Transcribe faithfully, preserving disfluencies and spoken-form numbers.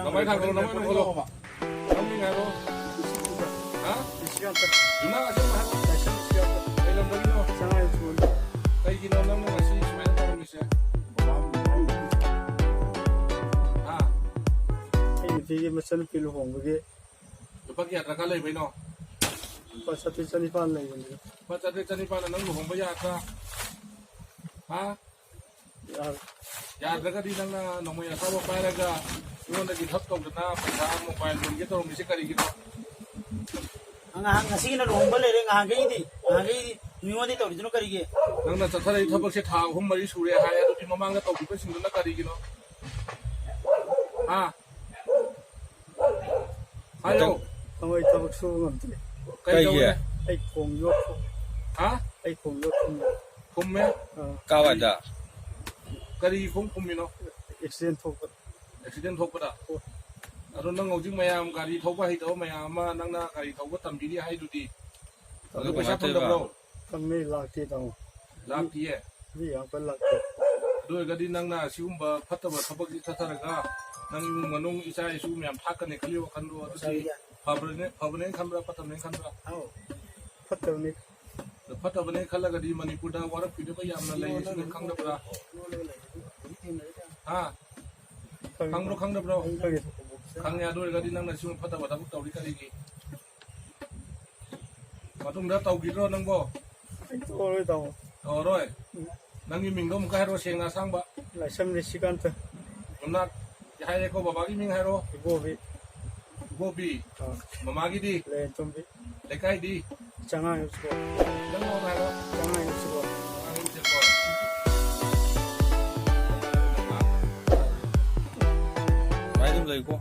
ꯅꯃꯥꯏ ꯊꯥꯡꯒꯠꯂꯣ, ꯅꯃꯥꯏ ꯅꯣꯡꯈꯠꯂꯣ꯫ ꯅꯪ ꯃꯤꯡ ꯍꯥꯏꯔꯣ꯫ ꯍꯥ? ꯅꯤꯁꯤꯀꯥꯟꯇ꯫ ꯌꯨꯝꯅꯥꯛ ꯑꯁꯦꯡꯕ ꯍꯥꯏꯔꯣ꯫ ꯂꯥꯏꯁ꯭ꯔꯝ ꯅꯤꯁꯤꯀꯥꯟꯇ꯫ ꯀꯩ ꯂꯝꯗꯒꯤꯅꯣ? ꯁꯉꯥꯏ ꯌꯨꯝꯐꯝ꯫ ꯀꯩꯒꯤꯅꯣ ꯅꯪꯅ ꯉꯁꯤ ꯁꯨꯃꯥꯏꯅ ꯇꯧꯔꯝꯃꯤꯁꯦ? ꯃꯃꯥ, ꯃꯃꯥ꯫ ꯍꯥ? ꯑꯩ ꯅꯨꯄꯤꯒꯤ ꯃꯆꯟꯅꯨꯄꯤ ꯂꯨꯍꯣꯡꯕꯒꯤ꯫ ꯂꯨꯄꯥ ꯀꯌꯥ ꯗꯔꯀꯥꯔ ꯂꯩꯕꯩꯅꯣ? ꯂꯨꯄꯥ ꯆꯥꯇ꯭ꯔꯦꯠ ꯆꯅꯤꯄꯥꯟ ꯂꯩꯕꯅꯤꯗ꯫ ꯂꯨꯄꯥ ꯆꯥꯇ꯭ꯔꯦꯠ ꯆꯅꯤꯄꯥꯟꯅ ꯅꯪ ꯂꯨꯍꯣꯡꯕ ꯌꯥꯒꯗ꯭ꯔꯥ? ꯍꯥ? ꯌꯥꯔꯣꯏ꯫ ꯌꯥꯗ꯭ꯔꯒꯗꯤ ꯅꯪꯅ ꯅꯣꯡꯃꯩ ꯑꯁꯥꯕ ꯄꯥꯏꯔꯒ ꯑꯩꯉꯣꯟꯗꯒꯤ ꯙꯞ ꯇꯧꯗꯅ ꯄꯩꯁꯥ ꯃꯣꯕꯥꯏꯜ ꯌꯣꯟꯒꯦ ꯇꯧꯔꯝꯃꯤꯁꯦ ꯀꯔꯤꯒꯤꯅꯣ? ꯉꯍꯥꯟ, ꯉꯁꯤꯒꯤꯅ ꯂꯨꯍꯣꯡꯕ ꯂꯩꯔꯦ, ꯉꯍꯥꯟꯈꯩꯗꯤ, ꯉꯍꯥꯟꯈꯩꯗꯤ ꯃꯤꯉꯣꯟꯗꯒꯤ ꯇꯧꯔꯤꯗꯨꯅ ꯀꯔꯤꯒꯤ? ꯅꯪꯅ ꯆꯠꯊꯔꯛꯏ ꯊꯕꯛꯁꯦ ꯊꯥ ꯑꯍꯨꯝ ꯃꯔꯤ ꯁꯨꯔꯦ ꯍꯥꯏ, ꯑꯗꯨꯗꯤ ꯃꯃꯥꯡꯗ ꯇꯧꯈꯤꯕꯁꯤꯡꯗꯨꯅ ꯀꯔꯤꯒꯤꯅꯣ? ꯍꯥ? ꯍꯥꯏꯌꯣ꯫ ꯅꯣꯡꯃꯩ ꯊꯕꯛ ꯁꯨꯕ ꯉꯝꯗ꯭ꯔꯦ꯫ ꯀꯩ ꯀꯩꯒꯤ? ꯇꯧꯔꯦ? ꯑꯩ ꯈꯣꯡ ꯌꯣꯠ ꯐꯨꯝꯃꯦ꯫ ꯍꯥ? ꯑꯩ ꯈꯣꯡ ꯌꯣꯠ ꯐꯨꯝꯃꯦ꯫ ꯐꯨꯝꯃꯦ? ꯑꯥ꯫ ꯀꯥꯋꯥꯏꯗ? ꯀꯔꯤꯒꯤ ꯈꯣꯡ ꯐꯨꯝꯃꯤꯅꯣ? ꯑꯦꯛꯁꯤꯗꯦꯟ ꯊꯣꯛꯄ꯫ ꯑꯦꯛꯁꯤꯗꯦꯟ ꯊꯣꯛꯄꯗ? ꯍꯣꯏ꯫ ꯑꯗꯣ ꯅꯪ ꯍꯧꯖꯤꯛ ꯃꯌꯥꯝ ꯒꯥꯔꯤ ꯊꯧꯕ ꯍꯩꯇꯕ ꯃꯌꯥꯝ ꯑꯃ ꯅꯪꯅ ꯒꯥꯔꯤ ꯊꯧꯕ ꯇꯝꯕꯤꯔꯤ ꯍꯥꯏꯗꯨꯗꯤ? ꯑꯗꯨ ꯑꯗꯨ ꯄꯩꯁꯥ ꯀꯃꯥꯏꯅ ꯇꯧꯔꯤꯕ? ꯐꯪꯗꯕ꯭ꯔꯣ? ꯐꯪꯅꯤ, ꯂꯥꯛꯇꯦ ꯇꯥꯃꯣ꯫ ꯂꯥꯛꯇꯤꯌꯦ? ꯃꯤ ꯌꯥꯝ ꯀꯟꯅ ꯂꯥꯛꯇꯦ꯫ ꯑꯗꯨ ꯑꯣꯏꯔꯒꯗꯤ ꯅꯪꯅ ꯁꯤꯒꯨꯝꯕ ꯐꯠꯇꯕ ꯊꯕꯛꯁꯤ ꯆꯠꯊꯔꯒ ꯅꯪ ꯏꯃꯨꯡ ꯃꯅꯨꯡ ꯏꯆꯥ ꯏꯁꯨ ꯃꯌꯥꯝ ꯊꯥꯛꯀꯅꯤ ꯈꯜꯂꯤ ꯋꯥꯈꯜꯗꯣ ꯑꯗꯨꯗꯤ ꯐꯕꯅꯦ, ꯐꯕꯅꯦ ꯈꯟꯕ꯭ꯔꯥ ꯐꯠꯇꯕꯅꯦ ꯈꯟꯕ꯭ꯔꯥ? ꯑꯧ, ꯐꯠꯇꯕꯅꯤ꯫ ꯑꯗꯣ ꯐꯠꯇꯕꯅꯦ ꯈꯜꯂꯒꯗꯤ ꯃꯅꯤꯄꯨꯔꯗ ꯋꯥꯔꯛꯄꯤꯅꯕ ꯌꯥꯝꯅ ꯂꯩꯔꯤꯁꯤꯅ ꯈꯪꯗꯕ꯭ꯔꯥ? ꯍꯥ? ꯈꯪꯉꯤ꯫ ꯈꯪꯕ꯭ꯔꯣ ꯈꯪꯗꯕ꯭ꯔꯣ? ꯈꯪꯉꯤ꯫ ꯈꯪꯉꯦ꯫ ꯑꯗꯨ ꯑꯣꯏꯔꯒꯗꯤ ꯅꯪꯅ ꯁꯤꯒꯨꯝꯕ ꯐꯠꯇꯕ ꯊꯕꯛ ꯇꯧꯔꯤ ꯀꯔꯤꯒꯤ? ꯃꯇꯨꯡꯗ ꯇꯧꯈꯤꯗ꯭ꯔꯣ ꯅꯪꯕꯣ? ꯑꯩ ꯇꯧꯔꯔꯣꯏ, ꯇꯥꯃꯣ꯫ ꯇꯧꯔꯔꯣꯏ? ꯎꯝ꯫ ꯅꯪꯒꯤ ꯃꯤꯡꯗꯣ ꯑꯃꯨꯛꯀ ꯍꯥꯏꯔꯛꯑꯣ, ꯁꯦꯡꯅ ꯑꯁꯥꯡꯕ꯫ ꯂꯥꯏꯁ꯭ꯔꯝ ꯅꯤꯁꯤꯀꯥꯟꯇ꯫ ꯌꯨꯝꯅꯥꯛ ꯍꯥꯏꯔꯦꯀꯣ, ꯕꯕꯥꯒꯤ ꯃꯤꯡ ꯍꯥꯏꯔꯣ꯫ ꯏꯕꯣꯕꯤ꯫ ꯏꯕꯣꯕꯤ꯫ ꯑꯥ꯫ ꯃꯃꯥꯒꯤꯗꯤ? ꯂꯦꯟꯇꯣꯝꯕꯤ꯫ ꯂꯩꯀꯥꯏꯗꯤ? ꯆꯉꯥꯡ ꯌꯨꯝꯁꯤꯀꯣ꯫ ꯅꯪ ꯅꯪ ꯍꯥꯏꯔꯣ꯫ ꯆꯉꯥꯡ ꯌꯨꯝꯁꯤꯀꯣ꯫ ꯆꯉꯥꯡ ꯌꯨꯝꯁꯤꯀꯣ꯫ ꯁꯨꯃꯥꯏꯅ ꯑꯗꯨꯝ ꯂꯩꯀꯣ꯫